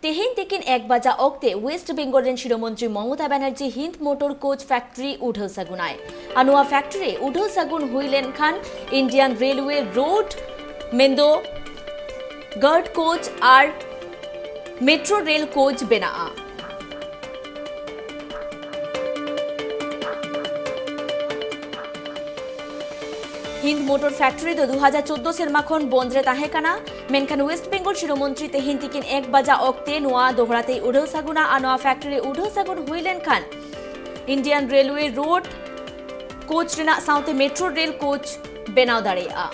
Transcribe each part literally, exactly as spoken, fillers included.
ᱛᱮᱦᱮᱧ ᱛᱤᱠᱤᱱ ᱮᱠ ᱵᱟᱡᱟ ᱚᱠᱛᱮ ᱣᱮᱥᱴ ᱵᱮᱝᱜᱚᱞ ᱨᱮᱱ ᱥᱤᱨᱟᱹ ᱢᱚᱱᱛᱨᱤ ᱢᱚᱢᱚᱛᱟ ᱵᱟᱱᱟᱨᱡᱤ ᱦᱤᱱᱫ ᱢᱳᱴᱚᱨ ᱠᱳᱪ ᱯᱷᱮᱠᱴᱨᱤ ᱩᱰᱷᱟᱹᱣ ᱥᱟᱹᱜᱩᱱᱟᱭ᱾ ᱟᱨ ᱱᱚᱣᱟ ᱯᱷᱮᱠᱴᱨᱤ ᱩᱰᱷᱟᱹᱣ ᱥᱟᱹᱜᱩᱱ ᱦᱩᱭ ᱞᱮᱱᱠᱷᱟᱱ ᱤᱱᱰᱤᱭᱟᱱ ᱨᱮᱞᱣᱮ ᱨᱳᱰ ᱢᱮᱱᱫᱚ ᱜᱟᱨᱰ ᱠᱳᱪ ᱟᱨ ᱢᱮᱴᱨᱳ ᱨᱮᱞ ᱠᱳᱪ ᱵᱮᱱᱟᱜᱼᱟ᱾ ᱦᱤᱱᱫ ᱢᱳᱴᱚᱨ ᱯᱷᱮᱠᱴᱨᱤ ᱫᱚ ᱫᱩ ᱦᱟᱡᱟᱨ ᱪᱳᱫᱽᱫᱳ ᱥᱮᱨᱢᱟ ᱠᱷᱚᱱ ᱵᱚᱱᱫ ᱨᱮ ᱛᱟᱦᱮᱸ ᱠᱟᱱᱟ, ᱢᱮᱱᱠᱷᱟᱱ ᱣᱮᱥᱴ ᱵᱮᱝᱜᱚᱞ ᱥᱤᱨᱟᱹ ᱢᱚᱱᱛᱨᱤ ᱛᱮᱦᱮᱧ ᱛᱤᱠᱤᱱ ᱮᱠ ᱵᱟᱡᱟ ᱚᱠᱛᱮ ᱱᱚᱣᱟ ᱫᱚᱦᱲᱟ ᱛᱮᱭ ᱩᱰᱷᱟᱹᱣ ᱥᱟᱹᱜᱩᱱᱟ᱾ ᱟᱨ ᱱᱚᱣᱟ ᱯᱷᱮᱠᱴᱨᱤ ᱩᱰᱷᱟᱹᱣ ᱥᱟᱹᱜᱩᱱ ᱦᱩᱭ ᱞᱮᱱᱠᱷᱟᱱ ᱤᱱᱰᱤᱭᱟᱱ ᱨᱮᱞᱣᱮ ᱨᱳᱰ ᱠᱳᱪ ᱨᱮᱱᱟᱜ ᱥᱟᱶᱛᱮ ᱢᱮᱴᱨᱳ ᱨᱮᱞ ᱠᱳᱪ ᱵᱮᱱᱟᱣ ᱫᱟᱲᱮᱭᱟᱜᱼᱟ᱾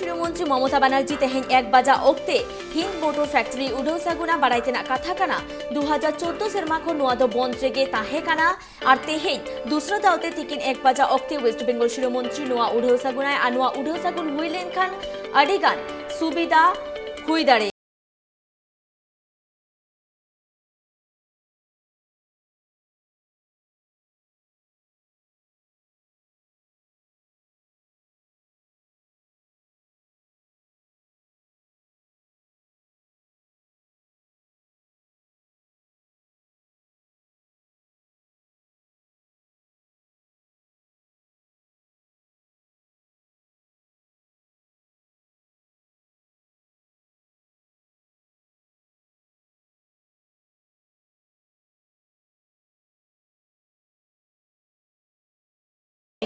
ᱥᱤᱨᱟᱹ ᱢᱚᱱᱛᱨᱤ ᱢᱚᱢᱚᱛᱟ ᱵᱟᱱᱟᱨᱡᱤ ᱛᱮᱦᱮᱧ ᱮᱠ ᱵᱟᱡᱟ ᱚᱠᱛᱮ ᱦᱤᱱᱫ ᱢᱳᱴᱚᱨ ᱯᱷᱮᱠᱴᱨᱤ ᱩᱰᱷᱟᱹᱣ ᱥᱟᱹᱜᱩᱱᱟ᱾ ᱵᱟᱲᱟᱭ ᱛᱮᱱᱟᱜ ᱠᱟᱛᱷᱟ ᱠᱟᱱᱟ, ᱫᱩ ᱦᱟᱡᱟᱨ ᱪᱳᱫᱽᱫᱳ ᱥᱮᱨᱢᱟ ᱠᱷᱚᱱ ᱱᱚᱣᱟ ᱫᱚ ᱵᱚᱱᱫ ᱨᱮᱜᱮ ᱛᱟᱦᱮᱸ ᱠᱟᱱᱟ᱾ ᱟᱨ ᱛᱮᱦᱮᱧ ᱫᱩᱥᱨᱟ ᱫᱷᱟᱣ ᱛᱮ ᱛᱤᱠᱤᱱ ᱮᱠ ᱵᱟᱡᱟ ᱚᱠᱛᱮ ᱣᱮᱥᱴ ᱵᱮᱝᱜᱚᱞ ᱥᱤᱨᱟᱹ ᱢᱚᱱᱛᱨᱤ ᱱᱚᱣᱟ ᱩᱰᱷᱟᱹᱣ ᱥᱟᱹᱜᱩᱱᱟᱭ᱾ ᱟᱨ ᱱᱚᱣᱟ ᱩᱰᱷᱟᱹᱣ ᱥᱟᱹᱜᱩᱱ ᱦᱩᱭ ᱞᱮᱱᱠᱷᱟᱱ ᱟᱹᱰᱤ ᱜᱟᱱ ᱥᱩᱵᱤᱫᱷᱟ ᱦᱩᱭ ᱫᱟᱲᱮᱭᱟᱜᱼᱟ᱾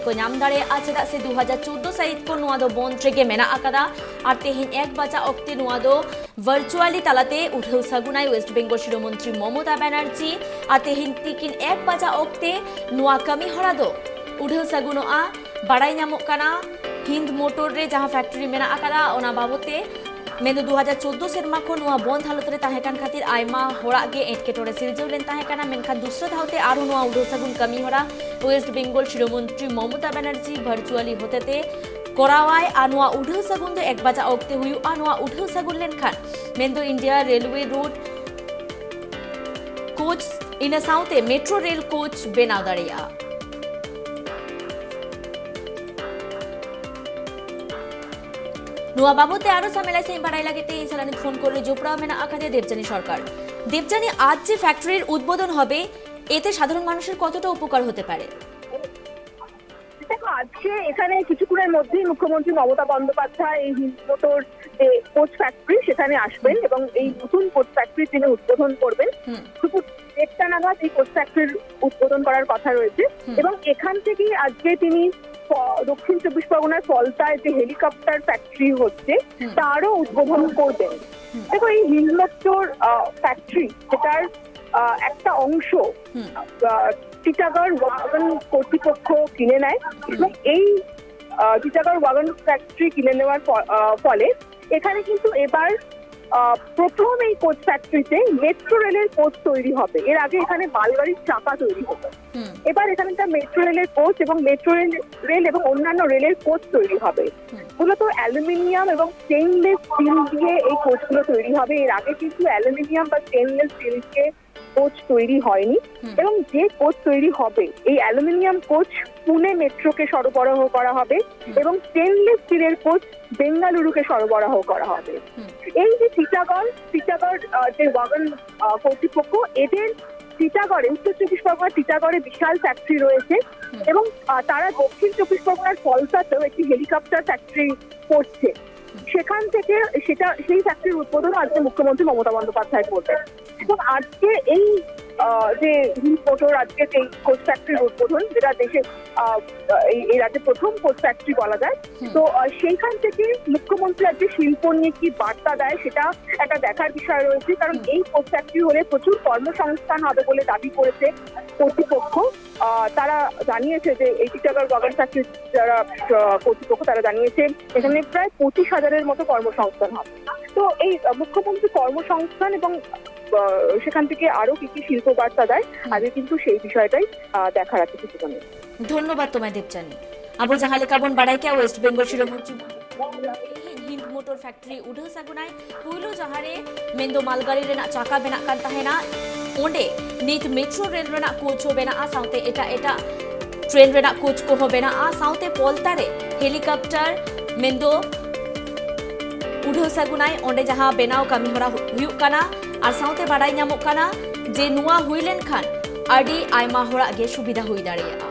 ᱠᱚ ᱧᱟᱢ ᱫᱟᱲᱮᱭᱟᱜᱼᱟ, ᱪᱮᱫᱟᱜ ᱥᱮ ᱫᱩ ᱦᱟᱡᱟᱨ ᱪᱳᱫᱽᱫᱳ ᱥᱟᱹᱦᱤᱛ ᱠᱷᱚᱱ ᱱᱚᱣᱟ ᱫᱚ ᱵᱚᱱᱫ ᱨᱮᱜᱮ ᱢᱮᱱᱟᱜ ᱟᱠᱟᱫᱟ᱾ ᱟᱨ ᱛᱮᱦᱮᱧ ᱮᱠ ᱵᱟᱡᱟ ᱚᱠᱛᱮ ᱱᱚᱣᱟ ᱫᱚ ᱵᱷᱟᱨᱪᱩᱣᱟᱞᱤ ᱛᱟᱞᱟᱛᱮ ᱩᱰᱷᱟᱹᱣ ᱥᱟᱹᱜᱩᱱᱟᱭ ᱣᱮᱥᱴ ᱵᱮᱝᱜᱚᱞ ᱥᱤᱨᱟᱹ ᱢᱚᱱᱛᱨᱤ ᱢᱚᱢᱚᱛᱟ ᱵᱟᱱᱟᱨᱡᱤ᱾ ᱟᱨ ᱛᱮᱦᱮᱧ ᱛᱤᱠᱤᱱ ᱮᱠ ᱵᱟᱡᱟ ᱚᱠᱛᱮ ᱱᱚᱣᱟ ᱠᱟᱹᱢᱤ ᱦᱚᱨᱟ ᱫᱚ ᱩᱰᱷᱟᱹᱣ ᱥᱟᱹᱜᱩᱱᱚᱜᱼᱟ᱾ ᱵᱟᱲᱟᱭ ᱧᱟᱢᱚᱜ ᱠᱟᱱᱟ, ᱦᱤᱱᱫ ᱢᱳᱴᱚᱨ ᱨᱮ ᱡᱟᱦᱟᱸ ᱯᱷᱮᱠᱴᱨᱤ ᱢᱮᱱᱟᱜ ᱟᱠᱟᱫᱟ, ᱚᱱᱟ ᱵᱟᱵᱚᱫ ᱛᱮ ᱢᱮᱱᱫᱚ ᱫᱩ ᱦᱟᱡᱟᱨ ᱪᱳᱫᱽᱫᱳ ᱥᱮᱨᱢᱟ ᱠᱷᱚᱱ ᱱᱚᱣᱟ ᱵᱚᱱᱫ ᱦᱟᱞᱚᱛ ᱨᱮ ᱛᱟᱦᱮᱸ ᱠᱟᱱ ᱠᱷᱟᱹᱛᱤᱨ ᱟᱭᱢᱟ ᱦᱚᱲᱟᱜ ᱜᱮ ᱮᱴᱠᱮᱴᱚᱬᱮ ᱥᱤᱨᱡᱟᱹᱣ ᱞᱮᱱ ᱛᱟᱦᱮᱸ ᱠᱟᱱᱟ, ᱢᱮᱱᱠᱷᱟᱱ ᱫᱩᱥᱨᱟ ᱫᱷᱟᱣ ᱛᱮ ᱟᱨᱦᱚᱸ ᱱᱚᱣᱟ ᱩᱰᱷᱟᱹᱣ ᱥᱟᱹᱜᱩᱱ ᱠᱟᱹᱢᱤ ᱦᱚᱨᱟ ᱣᱮᱥᱴ ᱵᱮᱝᱜᱚᱞ ᱥᱤᱨᱟᱹ ᱢᱚᱱᱛᱨᱤ ᱢᱚᱢᱚᱛᱟ ᱵᱟᱱᱟᱨᱡᱤ ᱵᱷᱟᱨᱪᱩᱣᱟᱞᱤ ᱦᱚᱛᱮᱛᱮ ᱠᱚᱨᱟᱣᱟᱭ᱾ ᱟᱨ ᱱᱚᱣᱟ ᱩᱰᱷᱟᱹᱣ ᱥᱟᱹᱜᱩᱱ ᱫᱚ ᱮᱠ ᱵᱟᱡᱟ ᱚᱠᱛᱮ ᱦᱩᱭᱩᱜᱼᱟ᱾ ᱱᱚᱣᱟ ᱩᱰᱷᱟᱹᱣ ᱥᱟᱹᱜᱩᱱ ᱞᱮᱱᱠᱷᱟᱱ ᱢᱮᱱᱫᱚ ᱤᱱᱰᱤᱭᱟ ᱨᱮᱞᱣᱮ ᱨᱳᱰ ᱠᱳᱪ, ᱤᱱᱟᱹ ᱥᱟᱶᱛᱮ ᱢᱮᱴᱨᱳ ᱨᱮᱞ ᱠᱳᱪ ᱵᱮᱱᱟᱣ ᱫᱟᱲᱮᱭᱟᱜᱼᱟ᱾ ᱱᱚᱣᱟ ᱵᱟᱵᱚᱫ ᱛᱮ ᱟᱨᱚ ᱥᱟᱢᱮᱞᱟᱭ ᱥᱟᱺᱦᱤᱡ ᱵᱟᱲᱟᱭ ᱞᱟᱹᱜᱤᱫ ᱛᱮ ᱤᱧ ᱥᱟᱞᱟᱜ ᱱᱤᱛ ᱯᱷᱳᱱ ᱠᱚᱞ ᱨᱮ ᱡᱚᱯᱲᱟᱣ ᱢᱮᱱᱟᱜ ᱟᱠᱟᱫᱮᱭᱟ ᱫᱮᱵᱡᱟᱱᱤ ᱥᱚᱨᱠᱟᱨ᱾ ᱫᱮᱵᱡᱟᱱᱤ, ᱟᱡ ᱡᱮ ᱯᱷᱮᱠᱴᱨᱤ ᱩᱫᱵᱳᱫᱚᱱ ᱦᱚᱵᱮ, ᱮᱛᱮ ᱥᱟᱫᱷᱟᱨᱚᱱ ᱢᱟᱱᱩᱥᱮᱨ ᱠᱚᱛᱚᱴᱟ ᱩᱯᱚᱠᱟᱨ ᱦᱚᱛᱮ ᱯᱟᱨᱮ? দেখো, আজকে এখানে কিছুক্ষণের মধ্যেই মুখ্যমন্ত্রী মমতা বন্দ্যোপাধ্যায় এই হিন্দ মোটর যে কোচ ফ্যাক্টরি, সেখানে আসবেন এবং এই নতুন কোচ ফ্যাক্টরি তিনি উদ্বোধন করবেন। হুম। দুপুর দেড়টা নাগাদ এই কোচ ফ্যাক্টরির উদ্বোধন করার কথা রয়েছে। হুম। এবং এখান থেকেই আজকে তিনি প-, দক্ষিণ চব্বিশ পরগনার ফলতায় যে হেলিকপ্টার ফ্যাক্টরি হচ্ছে, হুম। তারও উদ্বোধন করবেন। হুম। দেখো, এই হিন্দ মোটর, আহ, ফ্যাক্টরি, যেটার, আহ, একটা অংশ, হুম। আহ, টিটাগড় ওয়াগন কর্তৃপক্ষ কিনে নেয়। হুম। এবং এই, আহ, টিটাগড় ওয়াগন ফ্যাক্টরি কিনে নেওয়ার ফ-, আহ, ফলে এখানে কিন্তু এবার, আহ, প্রথম এই কোচ ফ্যাক্টরিতে মেট্রো রেলের কোচ তৈরি হবে। এর আগে এখানে মালগাড়ির চাকা তৈরি হতো। হুম। এবার এখানে একটা মেট্রো রেলের কোচ এবং মেট্রো রেল, রেল এবং অন্যান্য রেলের কোচ তৈরি হবে। হুম। মূলত অ্যালুমিনিয়াম এবং স্টেইনলেস স্টিল দিয়ে এই কোচগুলো তৈরি হবে। এর আগে কিন্তু অ্যালুমিনিয়াম বা স্টেইনলেস স্টিল দিয়ে কোচ তৈরি হয়নি। হুম। এবং যে কোচ তৈরি হবে, এই অ্যালুমিনিয়াম কোচ পুনে মেট্রোকে সরবরাহ করা হবে হুম। এবং স্টেইনলেস স্টিলের কোচ বেঙ্গালুরুকে সরবরাহ করা হবে। হুম। এই যে টিটাগড়, টিটাগড়, আহ, যে ওয়াগন, আহ, কর্তৃপক্ষ, এদের টিটাগড়ে, উত্তর চব্বিশ পরগনা টিটাগড়ে বিশাল ফ্যাক্টরি রয়েছে হুম। এবং, আহ, তারা দক্ষিণ চব্বিশ পরগনার ফলতাতেও একটি হেলিকপ্টার ফ্যাক্টরি করছে। সেখান থেকে সেটা, সেই ফ্যাক্টরির উদ্বোধন আজকে মুখ্যমন্ত্রী মমতা বন্দ্যোপাধ্যায় করবেন। এবং আজকে এই, আহ, যে হিন্দ মোটর আজকে যে কোচ ফ্যাক্টরির উদ্বোধন, যেটা দেশে, আহ, এই, এই রাজ্যে প্রথম কোচ ফ্যাক্টরি বলা যায়, হুম। তো, আহ, সেইখান থেকে মুখ্যমন্ত্রী আজকে শিল্প নিয়ে কি বার্তা দেয়, সেটা একটা দেখার বিষয় রয়েছে। কারণ হুম। এই কোচ ফ্যাক্টরি হলে প্রচুর কর্মসংস্থান হবে বলে দাবি করেছে কর্তৃপক্ষ। আহ, তারা জানিয়েছে যে এই টিটাগড় ওয়াগন ফ্যাক্টরি যারা, আহ, কর্তৃপক্ষ, তারা জানিয়েছে এখানে প্রায় পঁচিশ হাজারের মতো কর্মসংস্থান হবে। তো এই, আহ, মুখ্যমন্ত্রী কর্মসংস্থান এবং, আহ, সেখান থেকে আরো কি কি শিল্প বার্তা দেয়, হুম। আজকে কিন্তু সেই বিষয়টাই, আহ, দেখার আছে কিছুক্ষণের। ধন্যবাদ তোমায় দেবযানী। ᱟᱵᱚ ᱡᱟᱦᱟᱸ ᱞᱮᱠᱟ ᱵᱚᱱ ᱵᱟᱲᱟᱭ ᱠᱮᱭᱟ, ᱳᱭᱮᱥᱴ ᱵᱮᱝᱜᱚᱞ ᱥᱤᱨᱟᱹ ᱢᱚᱱᱛᱨᱤ ᱢᱚᱦᱚᱛ ᱦᱤᱱᱫ ᱢᱚᱴᱚᱨ ᱯᱷᱮᱠᱴᱨᱤ ᱩᱰᱷᱟᱹᱣ ᱥᱟᱹᱜᱩᱱᱟᱭ᱾ ᱯᱩᱭᱞᱩ ᱡᱟᱦᱟᱸᱨᱮ ᱢᱮᱱᱫᱚ ᱢᱟᱞᱜᱟᱲᱤ ᱨᱮᱱᱟᱜ ᱪᱟᱠᱟ ᱵᱮᱱᱟᱜ ᱠᱟᱱ ᱛᱟᱦᱮᱱᱟ, ᱚᱸᱰᱮ ᱱᱤᱛ ᱢᱮᱴᱨᱳ ᱨᱮᱞ ᱨᱮᱱᱟᱜ ᱠᱳᱪ ᱦᱚᱸ ᱵᱮᱱᱟᱜᱼᱟ, ᱥᱟᱶᱛᱮ ᱮᱴᱟᱜ ᱮᱴᱟᱜ ᱴᱨᱮᱱ ᱨᱮᱱᱟᱜ ᱠᱳᱪ ᱠᱚᱦᱚᱸ ᱵᱮᱱᱟᱜᱼᱟ, ᱥᱟᱶᱛᱮ ᱯᱚᱞᱛᱟ ᱨᱮ ᱦᱮᱞᱤᱠᱚᱯᱴᱟᱨ ᱢᱮᱱᱫᱚ ᱩᱰᱷᱟᱹᱣ ᱥᱟᱹᱜᱩᱱᱟᱭ ᱚᱸᱰᱮ ᱡᱟᱦᱟᱸ ᱵᱮᱱᱟᱣ ᱠᱟᱹᱢᱤ ᱦᱚᱨᱟ ᱦᱩ-, ᱦᱩᱭᱩᱜ ᱠᱟᱱᱟ᱾ ᱟᱨ ᱥᱟᱶᱛᱮ ᱵᱟᱰᱟᱭ ᱧᱟᱢᱚᱜ ᱠᱟᱱᱟ ᱡᱮ ᱱᱚᱣᱟ ᱦᱩᱭ ᱞᱮᱱᱠᱷᱟᱱ ᱟᱹᱰᱤ ᱟᱭᱢᱟ ᱦᱚᱲᱟᱜ ᱜᱮ ᱥᱩᱵᱤᱫᱷᱟ ᱦᱩᱭ ᱫᱟᱲᱮᱭᱟᱜᱼᱟ᱾